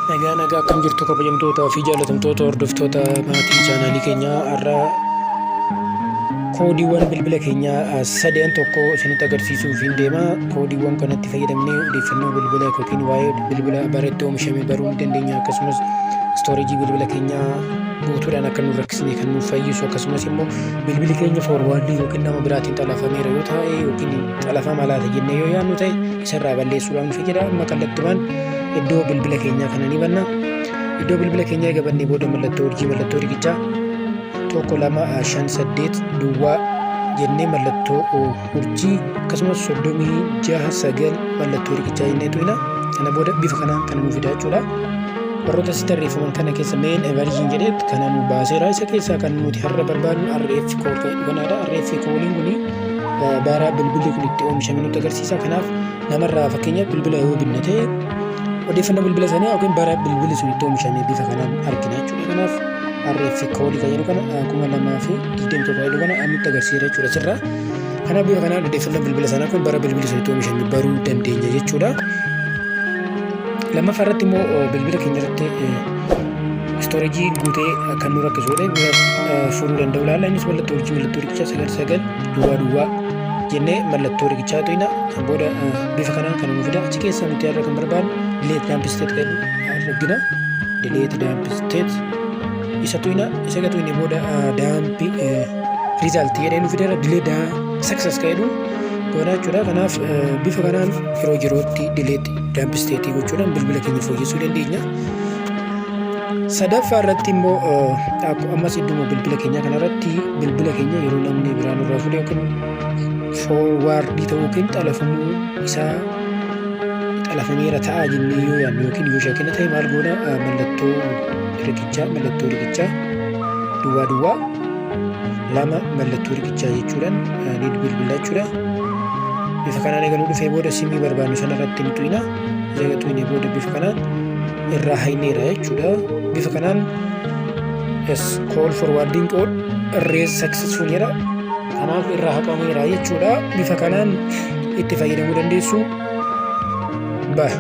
Nagaa nagaa, akkam jirtu kabajamtoota fi jaalatamtoota hordoftoota maatii chaanaalii keenyaa? Har'a koodiiwwan bilbila keenyaa sadeen tokko isinitti agarsiisuuf hin deema. Koodiiwwan kanatti fayyadamnee odeeffannoo bilbila yookiin waa'ee bilbila bara itti oomishame baruu ni dandeenya. Akkasumas storage bilbila keenyaa guutuudhaan akka nu rakkisne kan nuuf fayyisu, akkasumas immoo bilbilli keenya forward yookiin nama biraatiin xalafameera yoo ta'e yookiin xalafama laata jennee yoo yaadnu ta'e isarraa balleessuudhaan nu fayyada. Amma kallattumaan iddoo bilbila keenyaa kana ni banna. Iddoo bilbila keenyaa eega bannee booda mallattoo urjii mallattoo riqichaa 1, 2, 5, 8, 0 jennee mallattoo urjii akkasumas 36, 9 mallattoo riqichaa jennee tuqna. Kana booda bifa kanaan kan nu fida jechuudha. Warroota asitti tarreeffaman kana keessa main version jedhee kana nu baaseera. Isa keessaa kan nuti har'a barbaadnu RF code kan jedhu kanaadha. RF codeiin kuni bara bilbilli kun itti oomishame nutti agarsiisa. Kanaaf namarraa fakkeenyaaf bilbila yoo binne ta'e odeeffannoo bilbila sanaa yookiin bara bilbilli sun itti oomishame bifa kanaan argina jechuudha. Kanaaf RF code kan jedhu kana 2021 jedhu kana nutti agarsiisa jechuudha sirraa. Kanaaf bifa kanaan odeeffannoo bilbila sanaa kun bara bilbilli sun itti oomishame baruu dandeenya jechuudha. Lammaffaa irratti immoo bilbila keenya irratti storage guutee kan nu rakkisu godhe furuu danda'u ilaalla. Innis mallattoo urjii mallattoo riqichaa 9, 9, 0, 0 jennee mallattoo riqichaa tuqna. Kan booda bifa kanaan kan nu fida. Achi keessaa nuti har'a kan barbaadnu delete dump state kan argina. Delete dump state isa tuqna. Isa tuqne booda dump result jedhee nu fideera. Delete success kan jedhu goona jechuudha. Kanaaf bifa kanaan yeroo yerootti delete dump state gochuudhaan bilbila keenya fooyyessuu dandeenya. Sadaffaa irratti immoo ammas idduma bilbila keenyaa kanarratti bilbila keenya yeroo namni biraa nurraa fuudhe yookiin forward ta'uu yookiin xalafamuu isaa xalafameera ta'a jennee yoo yaadnu yookiin yoo shakkina ta'e maal goona? Mallattoo riqichaa 0, 0, 2 mallattoo riqichaa jechuudhaan ni bilbila jechuudha. Bifa kanaan eegaluu dhufee booda simii barbaadnu sanarratti ni tuqna. Erga tuqnee booda bifa kanaan irraa hayneera jechuudha. Bifa kanaan yes, call forwarding all erase successful jedha. Kanaaf irraa haqameera jechuudha. Bifa kanaan itti fayyadamuu dandeessu. Bye.